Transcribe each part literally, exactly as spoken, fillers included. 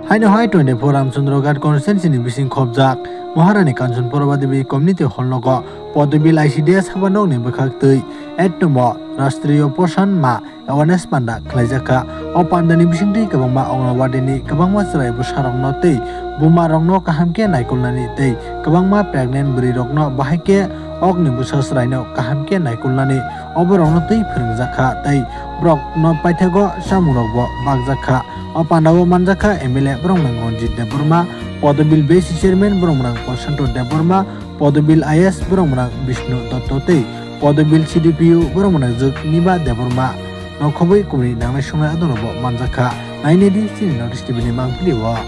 Haino hai twenty-four Ramchandra Ghat constituency ni bising khobjak Maharani Kanchanprabha Devi Community Hall nogo Podobil I C D S haba nokni bwkhak twi eight number Rashtriya Poshan Ma awareness panda khlaijak kha. O pandani bisingtwi kwbangma Anganwadi ni kwbangma chwrai bwsarokno tei bumarokno kaham khe naikolnani tei kwbangma pregnant bwrwirokno bahai khe okni bwsa chwraino kaham khe naikolnani oborokno twi phwrwngjak kha tei borokno paithago chamungrokbo bakjak kha. O pandao manjak kha M L A borok mwnang Ranjit Debbarma, Podobil B C chairman borok mwnang Prashanto Debbarma, Podobil I S borok mwnang Bishnu Dotto tei Podobil C D P O borok mwnang Jwkniba Debbarma. Nokhobwi kubuni nangnai songnai adongrokbo manjak kha. Nainedi chini North East T V ni mangpili o.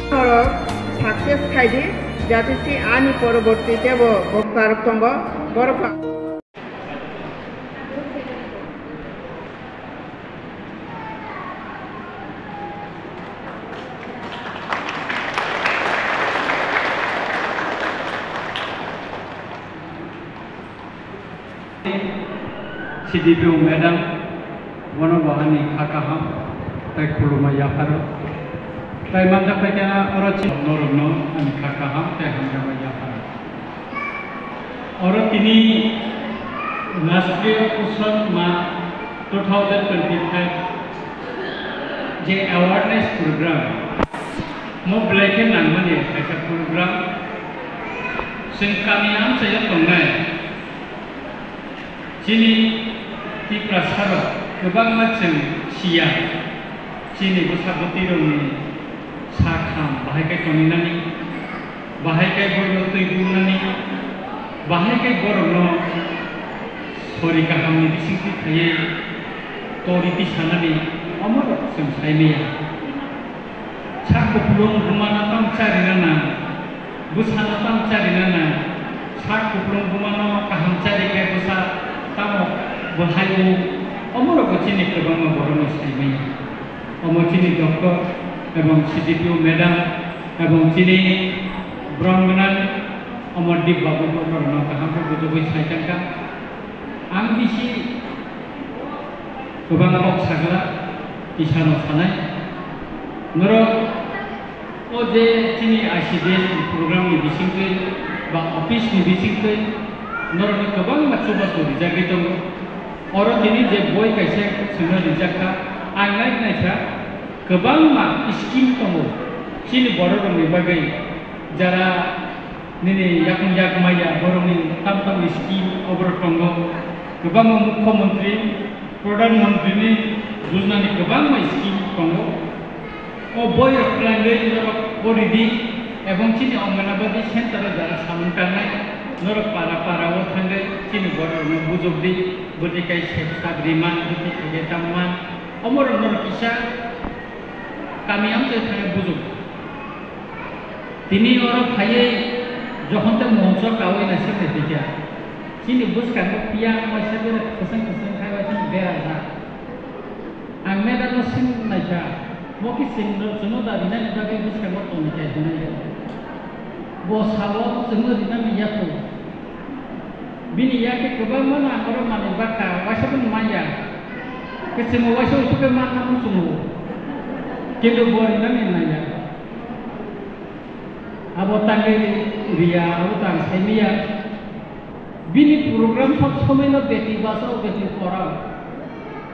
Borok success khaidi, jate si ani poroborti tebo boktarok tongo, borok C D P O madam, bono bo ani kha kaham tei khulumma yapharo. Tei manjak pai kha oro chini norokno ani kha kaham tei hamjakma yapharo. Oro tini Rashtriya Poshan Ma two thousand twenty-five je awareness program, mo belai khe nangmani kaisa program. Chwng kami amchaio tongnai chini Tiprasarok kwbangma chwng siya, chini bwsa bwtwirokni sak ham bahai khe toninani, bahai khe borokno twi bungnani, bahai khe borokno sori kahamni bisingtwi khaiwi tori tisanani, omorok chwng sai maya. Sak kupulung bumano tamo charina nang, bwsano tamo charina nang, sak kupulung bumano kaham chari khe bwsa tamo bo hai-o, omorokbo chini kwbangma borokno sai maya. Omo chini doctor ebong C D P O madam ebong chini brom gwnang omo Dip babu bo borokno kaham khe bujogwi sai tangkha. Ang bisi kwbang kok sagla tisano sanai. Norok o je chini I C D S ni program ni bisingtwi ba office ni bisingtwi norokno kwbangma chubachu rijagwi tongo. Oro tini je boi kaisa chwngno rijak kha, ang nai naikha, kwbangma scheme tongo chini bororokni bagwi, jara nini yakung yak maya borokni tam tam scheme oborok tongo. Kwbangma Mukhyamantri, Pradhan Mantri ni Yojana ni kwbangma scheme tongo. O boi rok twlangwi norok pori di, ebong chini Anganwadi center o jara samung tangnai, norok para para o thangwi chini borok rokno bujok di, bwtwi kai sep sap riman, bwtwi khaikhe tamman, omorok norok kisa kami amchai thangwi bujok. Tini oro phaiwi jokhon tei moncho kawi naisik naiphaikha, chini bwskango piyang waisa bera kwchwng kwchwng khai waisa berajak. Ang madam no swng naikha, mo khe chwngno, chwngno da rinani bagwi bwskango tongkha hinwi. Bo sao chwngno rinani yaphru. Bini yakhe kwbangma no ang oro manwi bakha, waisa phano manya. Khe chwngno waisa uansukhe manna muchungo. Kintu bo rinani naiya. Abo tangwi riya, abo tang saimanya. Bini program sob somoi no beti bachao, beti porao.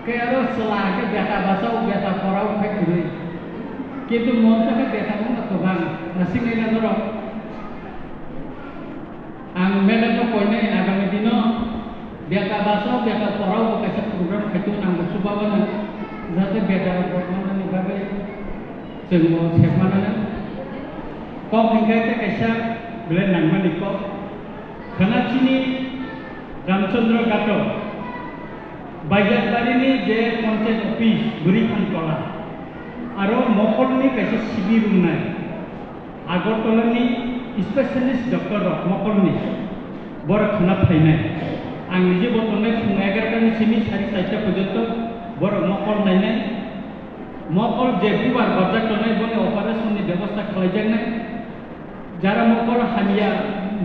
Khe aro chwla khe beta bachao, beta porao khai kwrwi. Kintu moncho khe beta wngkha kwbang, naisingnaina norok. Ang madam no koinai agami dino beta bachao, beta porao bo kaisa program khai tongo, ang bo chuba mano, jate beta rok bo manani bagwi chwng bo sep manana. Kok hinkhe tei kaisa belai nangmani kok. Khana chini Ramchandra Ghato, Baijakbari ni je Panchayat office, Bwrwi Thantola, aro mokol ni kaisa sibir wngnai. Agartala ni specialist doctor rok mokol ni, borok khana phainai. Ang nije bo tongnai phung egarota ni simi sari charta porjonto borok mokol nainai. Mokol je bubar barjak tongnai, boni operation ni bebosta khlaijaknai. Jara mokol hamya,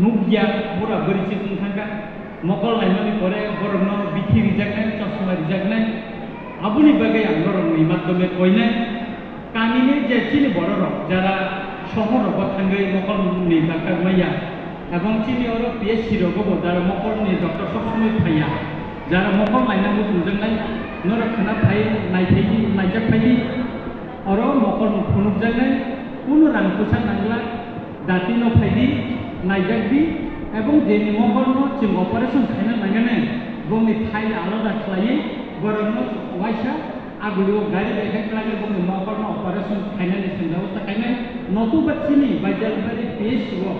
nukya, pura bwrwi chikung thangkha. Mokol naimani pore borokno bithi rijaknai, chosma rijaknai. Aboni bagwi ang norokni madhyome koinai, kamini je chini bororok jara sohorrogo thangwi mokolni doctor maya, ebong chini oro P H C rogobo jara mokolni doctor sob somoi phaiya, jara mokol naina muchungjaknai, norok khna phai naiphaidi, naijak phaidi, oro mokolno phunukjaknai, kunu rang puisa nangla, datino phaidi, naijakdi, ebong jeni mokolno chwng operation khaina nangani, bongni file alada khlaiwi borokno waisa Agulio gari bai khe kwlangwi bongni mokolno operation khainani chwng bebosta khainai, notuba chini Baijalbari P H C o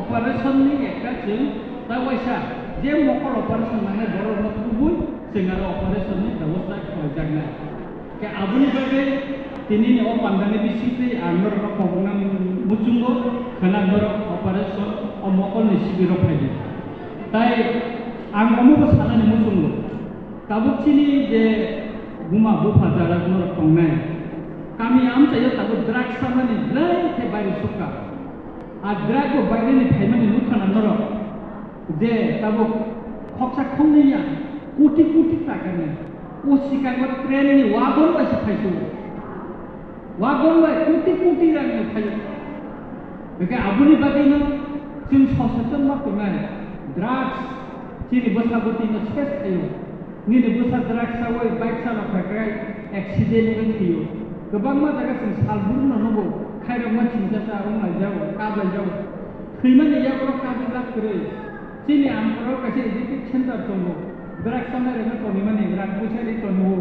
operation ni ekta chwng ta waisa je mokol operation nangnai borokno kubui chwng aro operation ni bebosta khlaijaknai. Khe aboni bagwi tinini o pandani bisingtwi ang norokno kobokna muchungo khwna norok operation o mokolni sibiro phaidi. Tai ang omobo sanani muchungo. Tabuk chini je buma bupha jara norok tongnai, kami amchaio tabuk drugs chamani belai khe bairi sukha. A drug bo baireni phaimani nukha na norok je tabuk khoksa khoknwi ya koti koti taka ni o sikango train ni wagon bai se phaisio. Wagon bai koti koti rang ni phaio. Hwnkhe aboni bagwino chwng soseton ma tongnai drugs chini bwsa bwtwino ses khaio. Nini bwsa drugs chawi bike chana phaikhe accident wngwi thwio. Kwbangma jaga chwng salbruno nugo, khairokma chingsa cha wng laijago, kap laijago. Thwimani yago kap wng lak kwrwi. Chini Amkoro kaisa education center tongo. Drugs chanai rokno tonimani, drugs bwsa ri tongo.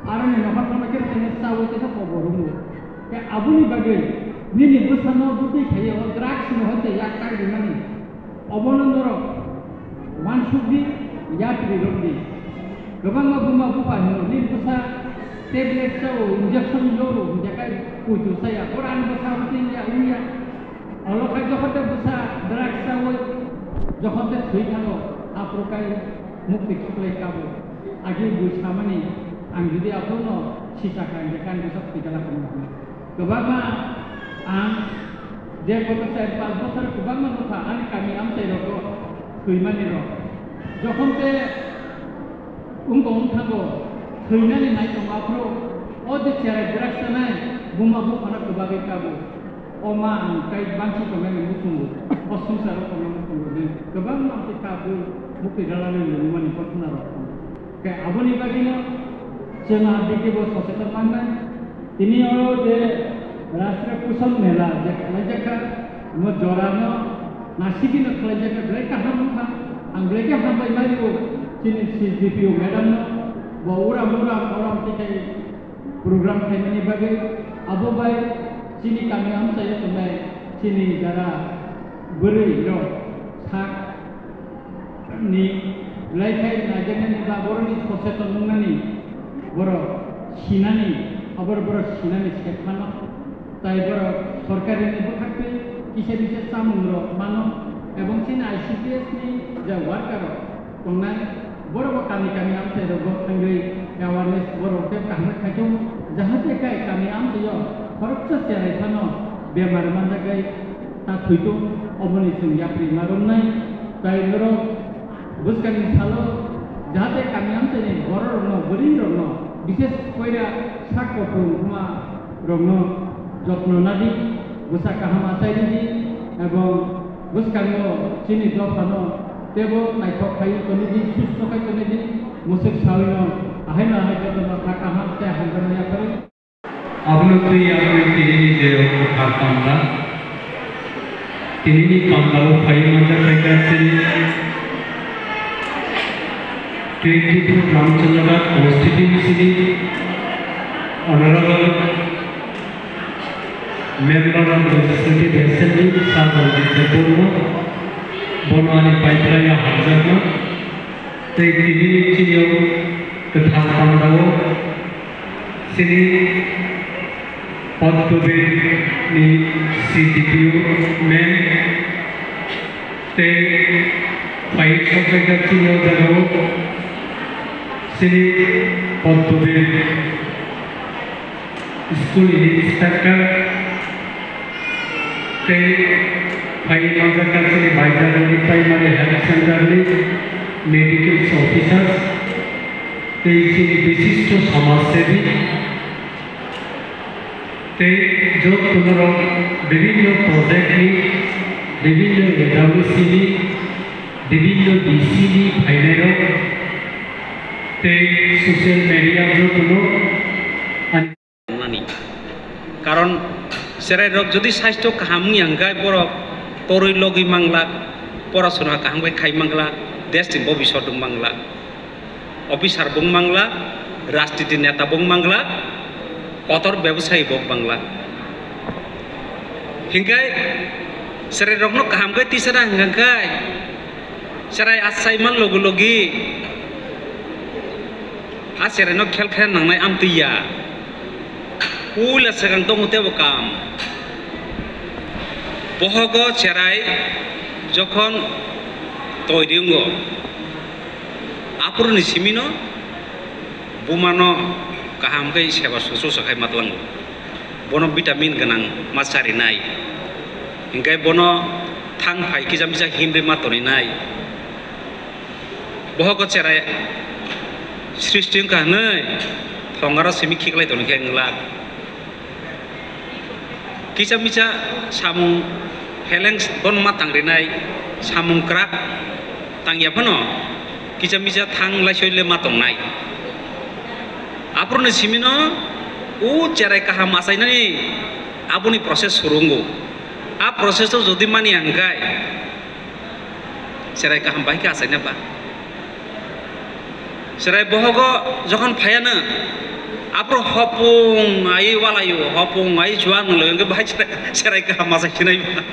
Aroni nokha thangma khe tini chawi kaisa kobor wngo. Khe aboni bagwi nini bwsano bwtwi khaiwi o drugs ni hoite yak kak rimani. Obono norok uansukdi, yapri rwdi. Kwbangma buma bupha hino, nini bwsa tablet chao, injection yo, hwnkhe kai poito chaya, oro ani bwsa hwnkhe ya, wngya. Olo khai jokhon tei bwsa drugs chawi, jokhon tei thwi thango, aphuru kai mukti khuklai kabo. Agi bui samani, ang jodi aphuru no sisa kha, hwnkhe kai bwsa thwi kala kamo. Kwbangma ang je koto char panch bochor kwbangma nukha ani kami amchai rogo thwimani rok. Jokhon te wngkha wngthango thwinani nai tongo aphuru o je cherai bwrak sanai buma buphano kwbagwi kabo. O ma ang tai banchi tongnani muchungo, o swngcharo tongnani muchungo de kwbangma amtwi kabwi mukti ralani nungmani kothona rok. Khe aboni bagwino chwng abdike bo soseton mannai. Tini oro je Rashtriya Poshan Mela je khlaijak kha, omo jorano nasigino khlaijak kha, belai kaham wngkha. Ang belai khe hambai mairio chini C D P O madam no, bo uram uram oram tei program khaimani bagwi, abo bai chini kami amchaio tongnai chini jara bwrwi rok sak ni belai khai naijaknani ba borokni soseton wngnani borok sinani, abor borok sinani sek mano. Tai borok sorkarini bwkhaktwi kisa kisa chamung rok mano, ebong chini I C D S ni je worker rok tongnai, borok bo kami kami amchai rok bo thangwi awareness borok tei kaham khai tongo, jahate kai kami amchaio khoroksa cherai phano bemar manjakgwi ta thwi tongo, oboni chwng yapri ma romnai. Tai norok bwskangni salo jahate kami amchaini bororokno, bwrwirokno, bishes koira sak kothoma rokno jotno nadi, bwsa kaham achai ridi, ebong bwskango chini dophano teibo naithok khai tonidi, susto khai tonidi, mwswk sawino ahaino ahai jotono kha kaham tei hamjakma yapharwi. Abono twi aboni tinini je kwthar panda, tinini panda o phaiwi manjak kha chini twenty-two Ramchandra Constituency ni Honorable Member of Legislative Assembly Sir Ranjit Debbarma, bono ani paipraya hamjakma. Tei tini chini o kwthar pandao chini Podbir ni C D P O ma'am tei phai sokjak chini o jagao chini Podbir School ni inspector tei phai manjak kha chini Baijalbari Primary Health Center ni medical officers, Tei chini bishisto samajsebi tei jotono rok bibhinno project ni, bibhinno A W C ni, bibhinno D C ni phainai rok tei social media jotono ani nani. Karon cherai rok jodi sastho kaham wngya hwnkhe borok torwi logwi manglak, porasona kaham khe khai manglak, desh ni bobiswt wng manglak. Officer bo wng manglak, rajniti neta bo wng manglak, kotor bebosayi bo wng manglak. Hinkhe cherai rokno kaham khe tisana hwnkhe cherai achai man logi logi a cherai no khel khe nangnai amtwi ya. Puila swkang tongo tebo kam. Bohogo cherai jokhon toiri wngo, aphuru ni simi no buma no kaham khe seba susu sakhai ma tlango. Bono vitamin gwnang ma charinai. Hinkhe bono thang phai kisa misa himri ma toninai. Bohogo cherai srishti wngkha hwnwi thongaro simi khiklai tongkhe wnglak. Kisa misa samung pheleng bono ma tangrinai, samung kwrak tangya phano kisa misa thang laisoi le ma tongnai. Aphuru ni simi no o cherai kaham achainani aboni process suru wngo. A process o jodi mani hwnkhe cherai kaham bai khe achaina ba. Cherai bohogo jokhon phaiya no, aphuru hopung ai walaio, hopung ai chuwak wng lai hwnkhe bahai cherai, cherai kaham achai sinai ba.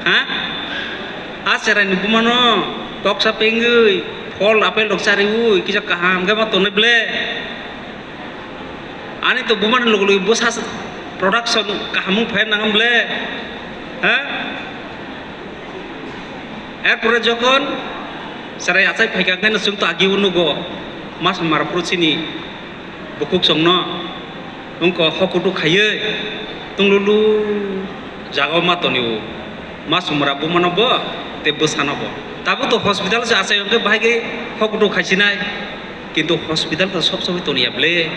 Ha? A cherai ni buma no toksa pengwi, phol apple rok chariwi, kisa kaham khe ma tonwi ble. Ani to bumani logo logo bwsa production kaham wng phai nang ble, ha? Erpore jokhon cherai achai phaikha khe no chwng to agi o nugo, mas mara phuru chini bukhuk chwngno wngkha hokutu khaiwi tunglulu jaga o ma tonio, mas mara bumano bo tei bwsano bo. Tabuk to hospital se achai hwnkhe bahai khe hokutu khaisinai. Kintu hospital to sob somoi toniya ble,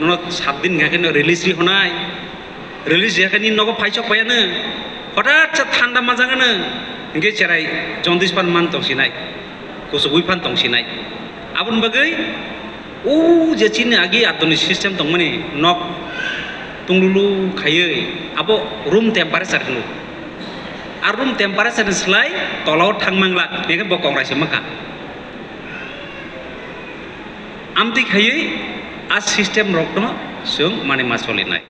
nono sat din hwnkhe no release ri honai, release ri khe nini nogo phaisok phaiya no, hothat sa thanda manjak no, hinkhe cherai jaundice phan man tongsinai, kuchugwi phan tongsinai. Aboni bagwi o je chini agi adoni system tongmani nok tunglulu khaiwi abo room temperature hino, a room temperature ni slai tolao thang manglak, hinkhe bo kongrai se mankha. Amtwi khaiwi a system rokno chwng mani ma solinai.